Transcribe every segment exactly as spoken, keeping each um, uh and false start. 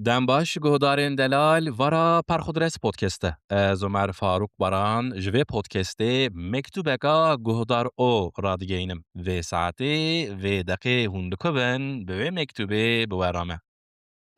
Dem baş, guhdarên delal, vara Perxudres Podcast e. Ez Omer Farûk Baran ji vê podcastê mektûbeka guhdar o radigeynim. Vê saetê, vê deqê hûn dikubin bi wê mektûbê bi we re me.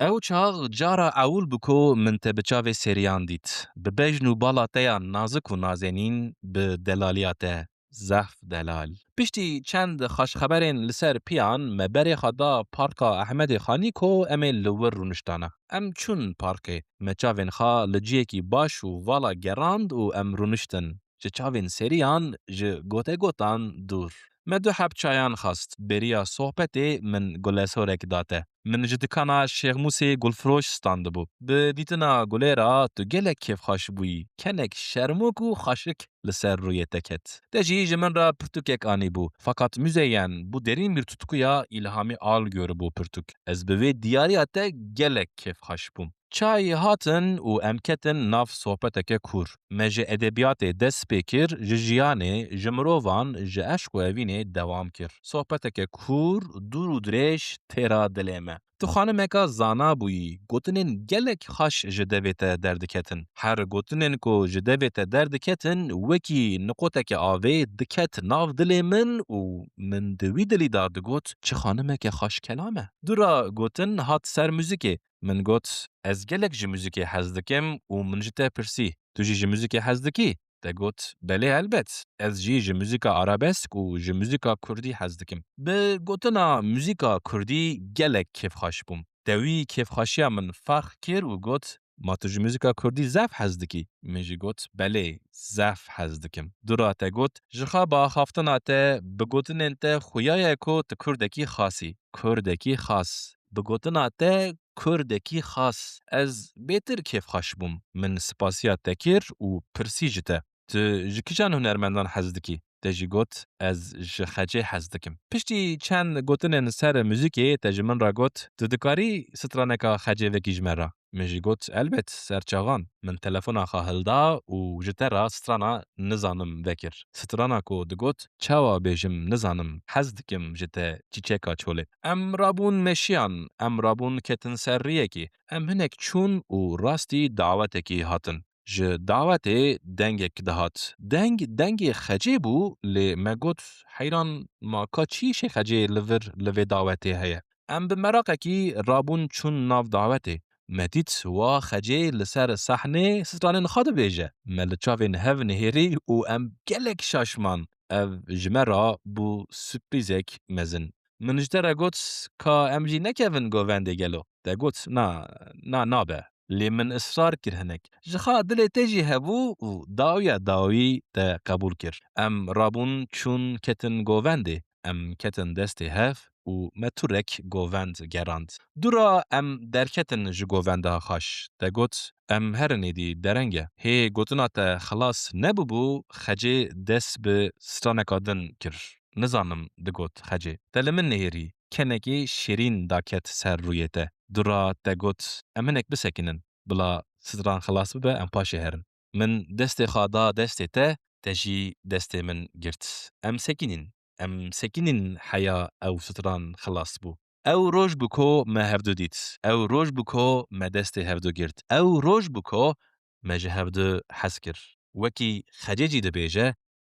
Ew çax cara ewil bû ku min te bi çavê seriyan dît. Bi bejn û bala te ya nazik û nazenîn, bi delaliya te. Zehf delal. Piştî çend xweşxeberên li ser piyan me berê xwe da Parka Ehmedê Xanî ku em ê li wir rûniştane. Em çûn parkê. Me çavên xwe li ciyekî baş û vala gerand û em rûniştin. Ji çavên seriyan, ji gotegotan dûr. Me du heb çayan xwest. Beriya sohbetê min gulesorek da te. Min ji dikana Şêxmûsê gulfiroş standibû. Bi dîtina gulê re tu gelek kêfxweş bûyî. Kenek şermok û xweşik li ser rûyê te ket. Te jî ji min re pirtûkek anîbû. Feqet Müzeyyen, bu derin bir tutkuya ilhami al görübû pirtûk. Ez bi vê diyariya te gelek kêfxweş bûm. Çay hatin û em ketin nav sohbeteke kûr. Me ji edebiyatê dest pê kir, ji jiyanê, ji mirovan, ji eşq û evînê dewam kir. Sohbeteke kûr, dûr û dirêj têra dilê me. Tu xanimeka zana bûyî, gotinên gelek xweş ji devê te derdiketin. Her gotinên ku ji devê te derdiketin, wekî niqoteke avê diket nav dilê min û min di wî dilî de digot, çi xanimeke xweş kelam e. Dûra gotin hat ser muzîkê. Min got, ez gelek ji muzîkê hez dikim û min ji te pirsî, tu jî ji muzîkê hez dikî? Te got, belê helbet, ez jî ji muzîka arabesk û ji muzîka kurdî hez dikim. Bi gotina muzîka kurdî gelek kêfxweş bûm. Te wî kêfxweşiya min ferq kir û got, ma tu ji muzîka kurdî zehf hez dikî? Min jî got, belê, zehf hez dikim. Dûra te got, ji xwe bi axaftina te, bi gotinên te xuya ye ku tu kurdekî xas î. Kurdekî xas. Bi gotina te kurdekî xas. Ez bêtir kêfxweş bûm. Min spasiya te kir û pirsî ji te, tu ji kîjan hunermendan hez dikî? Te jî got, ez ji Xecê hez dikim. Piştî çend gotinên ser muzîkê te ji min re got, tu dikarî straneka Xecê vekî ji me re? Min jî got, elbet, ser çavan. Min telefona xwe hilda û ji te re strana Nizanim vekir. Strana ku digot, çawa bêjim nizanim, hez dikim ji te çîçeka çolê. Em rabûn meşiyan, em rabûn ketin ser riyekê. Em hinek çûn û rastî dawetekî hatin. Ji dawetê dengek dihat. Deng, dengê Xecê bû, lê me got, heyran, ma ka çi îşê Xecê li vir li vê dawetê heye? Em bi meraqekî rabûn çûn nav dawetê. Me dît wa Xecê li ser sehnê stranên xwe dibêje. Me li çavên hev nihêrî û em gelek şaş man. Ev ji me re bû surprîzek mezin. Min ji te re got, ka em jî nekevin govendê gelo? Te got, na, na, nabe. Lê min israr kir hinek. Ji xwe dilê te jî hebû û dawiya dawî te qebûl kir. Em rabûn çûn ketin govendê. Em ketin destê hev û me turek govend gerand. Dûra em derketin ji govenda xweş. Te got, em herin êdî dereng e. Hê gotina te xilas nebûbû, Xecê dest bi straneka din kir. Nizanim, digot Xecê. Te li min nihêrî, kenekê şêrîn daket ser rûyê te. Dûra te got, em hinek bisekinin. Bila stran xilas bibe, em paşê herin. Min destê xwe da destê te, te jî destê min girt. Em sekinîn. Em sekinîn heya ew stran xilas bû. Ew roj bû ku me hevdu dît. Ew roj bû ku me destê hevdu girt. Ew roj bû ku me ji hevdu hez kir. Wekî Xecê jî dibêje,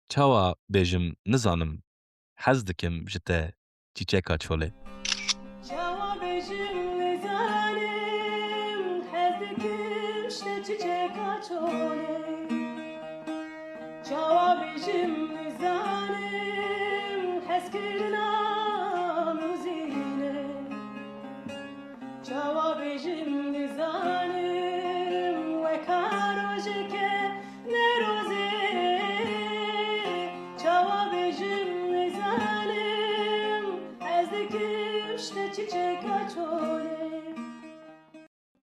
çawa bêjim nizanim, hez dikim ji te çîçeka çolê. Çawa bêjim nizanim, hez dikim ji te çîçeka çolê. Çawa bêjim nizanim, hezkirina muzîne. Çawa bêjim nizanim.